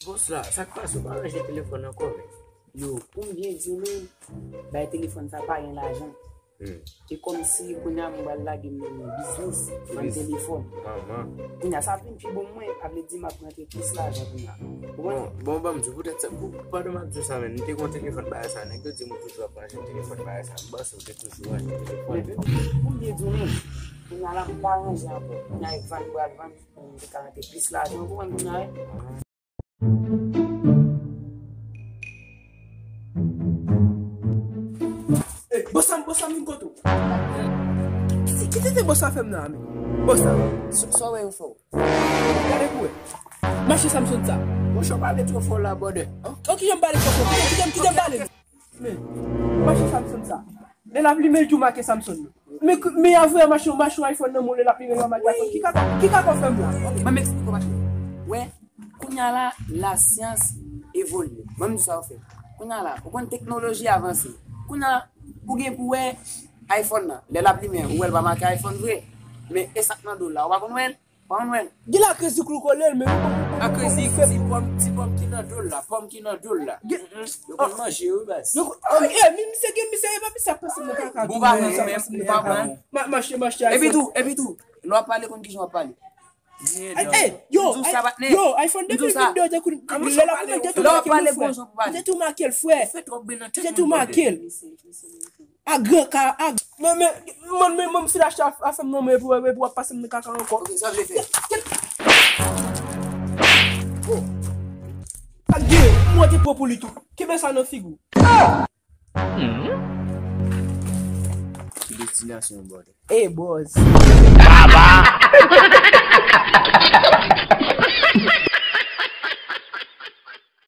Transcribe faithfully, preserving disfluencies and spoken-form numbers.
Bòs la, sa k pase? Ou pa ranje telefòn ankò, men? Yo, pou m byen di w menm, bay telefòn sa pa gen lajan. Hmm. E kòmsi kounye a m pral lage m nan yon biznis, vann telefòn. Manman. Kounye a sa ap vin pi bon mwen, sa vle di m ap rantre plis lajan kounye a. Ou konprann? Bon, bon, ban m di w, poutèt sa, pou, pandan m ap di w sa, men, m te gen yon telefòn bagay sa, nèg yo di m ou toujou ap ranje telefòn bagay sa, m panse ou te toujou ranje telefòn. Men, pou m byen di w menm, kounye a la m pa ranje ankò. Kounye a e vann m pral vann, m te ka rantre plis lajan, ou konprann kounye a, wi? Ey, bòs la, bòs la, vin kote w. Ki, ki tenten bòs la fè m nan, men? Bòs la. Sa w wè yo fè w? Gade pou wè. Mache Samson sa. Monchè, w pale twò fò la, brother. An, kijan m pale twò fò? Kite m, kite m, kite m pale. Men, mache Samson sa. Lè l ap limen, l di w make Samson. Men, men avwe mache, mache iPhone nan men w, lè l ap limen, l pa make iPhone. Ki kaka, ki kaka w fè m la? Ok, ban m eksplike w, mache. Wè, kounye a la, lasyans evolye. Ban m di w sa w fè. Kounye a la, ou konn teknoloji avanse. Kounye a, ou gen pou wè iPhone nan. Lè l ap limen, ou wè l pa make iPhone vre. Men e sa k nan do l la, ou pa konn wè l? Pa konn wè l. Gen la krezi klou kole l, men. A krezi, ti pòm, ti pòm ki nan do l la, pòm ki nan do l la. Yo konn manje, wi, baz. Yo konn, oh, eh, mi-, misye gen, misye, e pa misye ap pase mwen kaka. Bon, pa mwen, men, pa mwen. Ma-, mache, mache, epi tou, epi tou, lè w ap pale, konn kijan w ap pale. Ey, ey, yo, yo, iPhone de mil vennde te kou, lè l ap pale, te tou make l, frè. Te tou make l, frè. Te tou make l. A gran ka, a, men, men, mwen, men, mwen, m fin achte a, a fè m nan men, epi, epi w ap pase m nan kaka ankò. Ok, sa w vle fè? Oh. Ak de, mwen te pran pou li tou. Kenbe sa nan figi w. Ki destinasyon, brother? Ey, bòs.